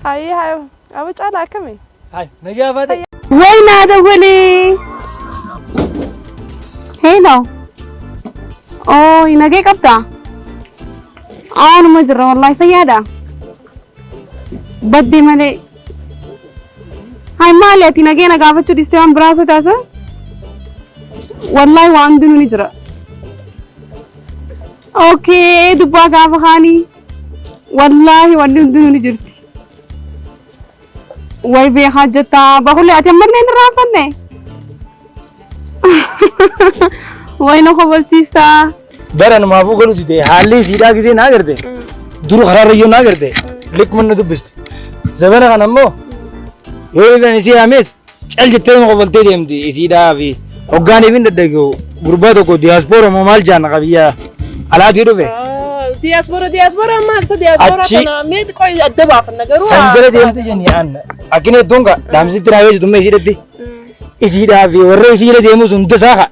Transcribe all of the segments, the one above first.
Hayyee hayyee abu caalaa akkami? Hai, nagaa faate. Way naa dawwalee. Hello. Oo, nagee qabdaa? Aanuma jirra wallahi fayyaadha. Baddee malee. Hai maali ati nagee na gaafachuu dhiistee waan biraa osoo taasa? Wallahi waan hundinuu ni jira. Okay, dubbaa gaafa kaanii. Wallaahi wanni hundinuu ni jirti. Way beekaa jettaa bahulee ati ammallee hin irraanfanne. Way na kobolchiistaa. Bara numaafuu galu dide haalli isiidhaa gisee naa garte. Duru karaarra iyyuu naa garte. Likkuma na dubbisti. Zabana kana immoo yoo ifan isii yaames cal jettee nama koboltee deemti isiidhaa fi hoggaaniif hin dadhagu gurbaa tokko diyaaspoora moo maal jaanna qabiyyaa alaatii dhufe. Diyaaspoora diyaaspoora maal isa diyaaspoora kana mee xiqqoo adda baafanna garuu. San jala deemti jenni an akkina hedduun ka dhaamsitti naa geessitu mee isiidhatti. Isiidhaa fi warra isii jala deemus hunda isaa ka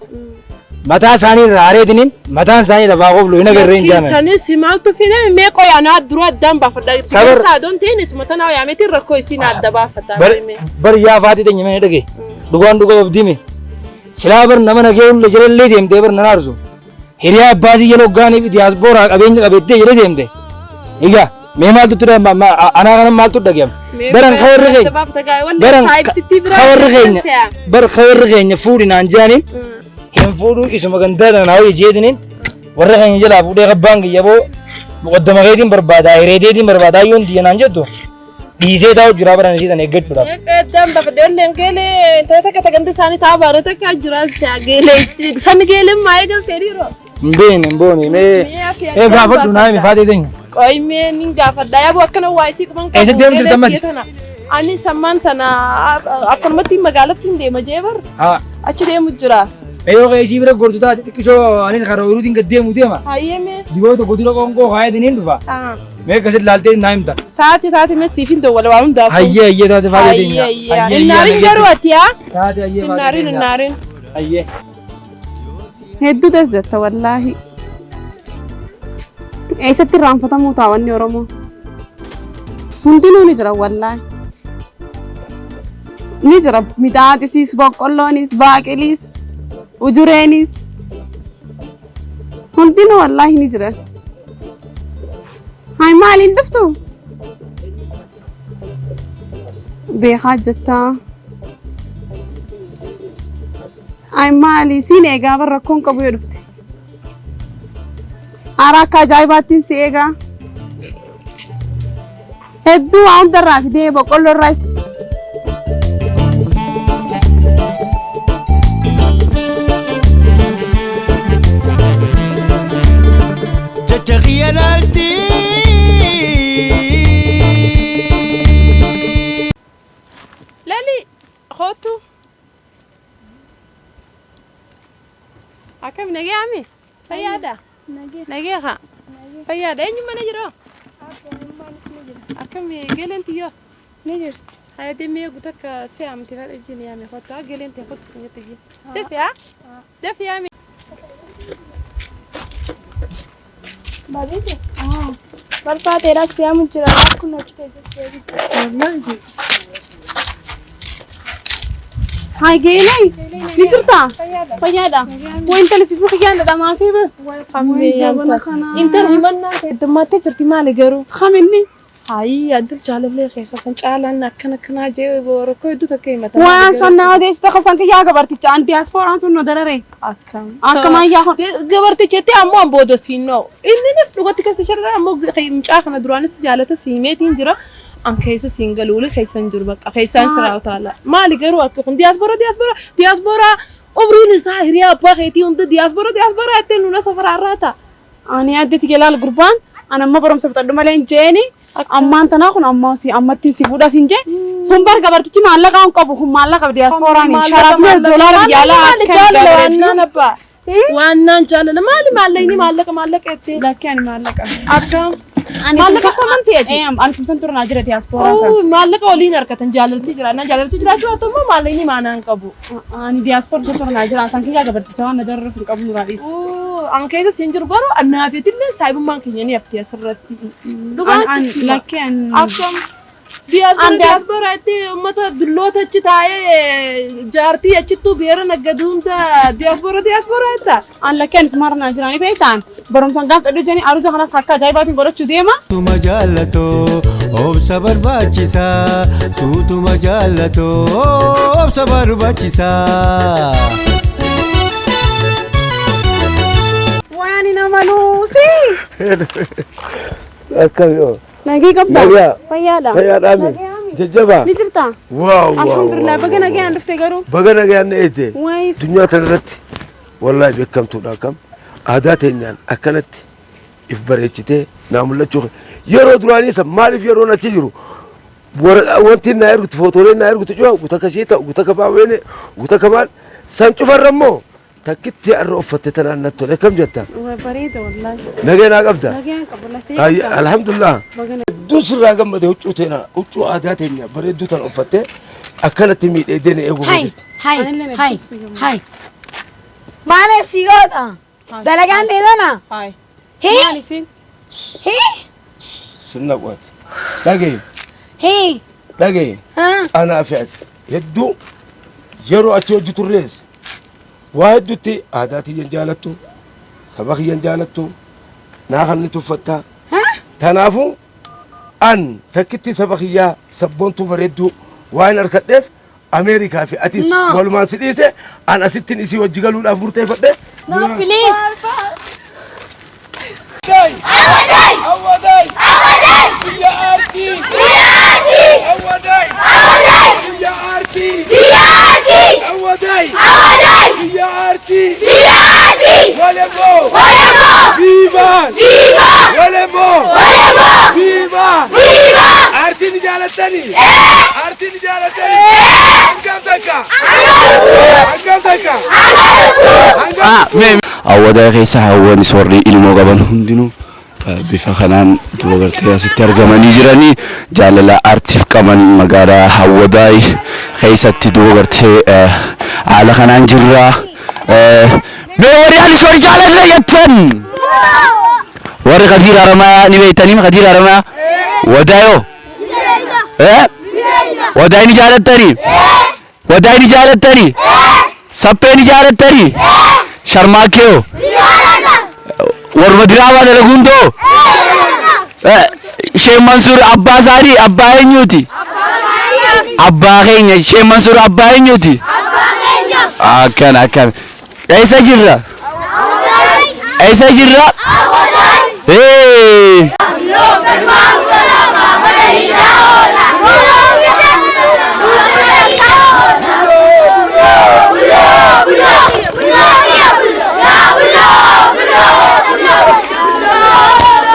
mataa isaanii irraa areetiniin mataan isaanii lafaa qoflu hin agarree hin jaanan. Sanis maaltu fide mee qoy anaa dura addaan baafadha. Sabar- Isaa doon ta'in isuma tanaa yaameetiin rakkoo isiin adda baafata. Bar bar yaa faatii teenya mee dhage dhugaan dhuga qabdime silaa bar nama nagee hulle jalallee deemtee bar nan aarsu. Hiriyaa abbaasii jala hoggaanii fi diyaaspooraa qabeenya qabeettee jala deemte. Egaa mee maaltu ture anaa kana maaltu dhagayama. Baran kawarri keenya baran kawarri keenya bar kawarri keenya fuudhi naan jedhaniin hin fuudhuu isuma gandaa tana naa hojii jeetiniin warra keenya jalaa fuudhee qabbaan kiyya boo muqaddama keetiin barbaadaa hireeteetiin barbaadaa yoon tiyya naan jettu dhiisee taa'u jira baran isii tana eeggachuudhaaf. Eeddaan bafadhe geelee intala takka taganti isaanii ta'a baare takka jiraan si'a geelee san geeleen maayee galtee dhiiroo. Hin beekne hin boone mee mee gaafadhu naa himi faatee teenya. Qoy mee nin gaafadha yaaboo akkana waa isii quban Eessa deemu jirta ammati? Ani sammaan tana akkanumatti magaalatti hin deema jee bar Haa. achi deemu jira. Mee yoo isii bira gortu taate xiqqishoo anis karaa oyiruutiin gad deemu deema. Hayyee mee. Diboo tokko dura qoonqoo kaayetiin hin dhufa. Mee akkasit laaltee naa himta. Saati taate mee siif hin dawwala waan hundaafuu. Hayyee hayyee taate faatee teenya. Hayyee hayyee. Innaarin garuu ati yaa. Taate hayyee faatee Innaarin teenya. innaarin. Hayyee. Hedduu das jetta wallaahi. Eessatti irraanfatamuu ta'a wanni Oromoo? Hundinuu ni jira wallaahi. Ni jira mixaaxisiis, boqqolloonis, baaqiliis, ujureenis. Hundinuu wallaahi ni jira. Hayi maaliin dhuftu? Beekaa jettaa. Ay maali siin eegaa bar rakkoon qabu yoo dhufte. Haaraa akka ajaa'ibaattiin si eegaa. Hedduu waa hundarraa fidee boqqolloo irraa Jecha kiyya laalti. Lali kootu. Akkam nagee ami? Fayyaadha? Nagee haa? Fayyaadha eenyu mana jiru? Akkam geeleen tiyyoo? Ni jirti. Haya deemee eegu takka si amti fadha ijjiin yaame kottu geeleen tee kottu sin jette ijjiin. Dafi haa? Dafi yaame. Babiite. Barfaateedhaas siyaamu jira. Kun hojii teessee si eegu jira. Hayi geelee ni jirtaa? Fayyaadha. Way intala fi kiyyaan dhadhamaasee bar. Intal himannaa heddummattee jirti maali garuu? Kaminni Hayi addul jaalallee kee kasan caalaan akkana akkanaa jee rakkoo hedduu takka himata. waan san na odeessite kasan kiyyaa gabarticha an diyaaspooraan sun nu darare. Akkam. Akka maayyaa kun. Gabartichi jettee ammoo an booda siin noo. Inninis dhugatti keessa shirra ammoo mucaa kana duraanis jaalata siimeetiin jira. An keessa siin galuuli keessa hin jiru bakka keessaan siraa utaala. Maali garuu akka kun diyaaspoora diyaaspoora diyaaspoora umriin isaa hiriyaa abbaa keetii hunda diyaaspoora diyaaspoora jettee nuna safaraarraa ta'a. Ani addatti gelaal gurbaan an amma barumsa fixadhu malee hin jeeni ammaan tanaa kun ammaa si ammattiin si fuudha sin jee sun bar gabartichi maallaqa hin qabu kun maallaqa diyaaspooraan sharafni doolaara biyya alaa Maali akka jaalala gabareeddu. waannaan abbaa. Waannaan jaalala maali maallaqni maallaqa maallaqa jettee. Lakkee ani maallaqa. Akkam. Maallaqa kaman ta'e ati. Ani sumsan tura naa jira diyaaspooraan sana. Oo, Maallaqa waliin harkatan jaalalti jira. Na jaalalti jiraachuu haa ta'u immoo maallaqni maanaa hin qabu. Ani diyaaspoora tura naa jira san kiyyaa gabarticha waan na dararuuf hin qabu nuraa dhiis. Oo, An keessa siin jiru garuu annaafetillee saahibummaan keenya ni hafti asirratti. Dhugaan An sitti hima. lakkee an Akkam. Diyaaspoora diyaaspoora itti uummata dulloota achi taa'ee jaartii achittuu beera naggaduu hunda diyaaspoora diyaaspoora itta. An lakkeen isumarra jiranii beektaan barumsaan gaafa xidhu jenii aruuza kanas akka ajaa'ibaatiin godhachuu deema. Suutuma jaallatoo obsa barbaachisaa suutuma jaallatoo obsa barbaachisaa. Waan nama luusi. Akkam yoo. Nagii qabda. Nagaa. Fayyaadha. Fayyaadhaami. Jajjabaa. Ni jirta. Waaw waaw. Alhamdulillah baga nagaan dhufte garuu. Baga nagaan na eete. Waayee. Addunyaa tana irratti wallaahi beekamtuudha akkam aadaa teenyaan akkanatti if bareechitee naa mul'achuu yeroo duraanii san maaliif yeroon achi jiru wanti naa ergitu footooleen naa ergitu cufa guta kashiita guta kabaawweene guta kamaan san cufarra immoo takkitti har'a uffatte tanaan natti tole akkam jetta Bareeda wallaahi. nagee naa qabda Nagaan qabu lafee. Ayyi, alhamdulillah Baga hedduu sirraa gammade huccuu teena huccuu aadaa teenya bareedduu tana uffattee akkanatti miidhagdee na eeguu Hai, feetetti. hai, Anillee hai, na ibsu. hai. Maal si goota? Dalagaan teedana? Hayi. Hii, Maal isin? hii, Sirna qo'ate. Dhagaye hii. dhagaye Ah, anaa fi ati hedduu yeroo achi hojii turrees waa hedduutti aadaa tiyyan jaalattu saba kiyyan jaalattu naa kan ni tuffattaa. Tanaafuu an takkitti saba kiyyaa sabboontuu bareedduu waan hin harkadheef Ameerikaa fi atis No. walumaan si dhiise an asittiin isii wajji galuudhaaf murteeffadhe. No, please. Awwaday! Biyya aartii! Awwaday! Biyya aartii! Awwaday! Biyya aartii! Walebo! Viva! Walebo! Viva! Aartii ni jaalattanii? Aartii ni jaalattanii? Hangam takka? Hangam takka? Hangam Awwadaa keessa hawwanis warri ilmoo qaban hundinuu bifa kanaan duba gartee asitti argamanii jiranii jaalala aartiif qaban magaalaa Hawwadaay keessatti duba gartee haala kanaan jirra. Mee warri Alisoo jaalala jettan warri Kadiir Haramaa ni beektanii Kadiir Haramaa Wadaayoo Wadaay ni jaalattanii Wadaay ni jaalattanii Saphee ni jaalattanii Sharmaakeeyo warra diraamaa dalaguun ta'o Sheekh Mansuur abbaa isaanii abbaa eenyuuti? Abbaa keenya Sheekh Mansuur abbaa eenyuuti? Akkana akkana. Eessa jirra? Eessa jirra? Hey!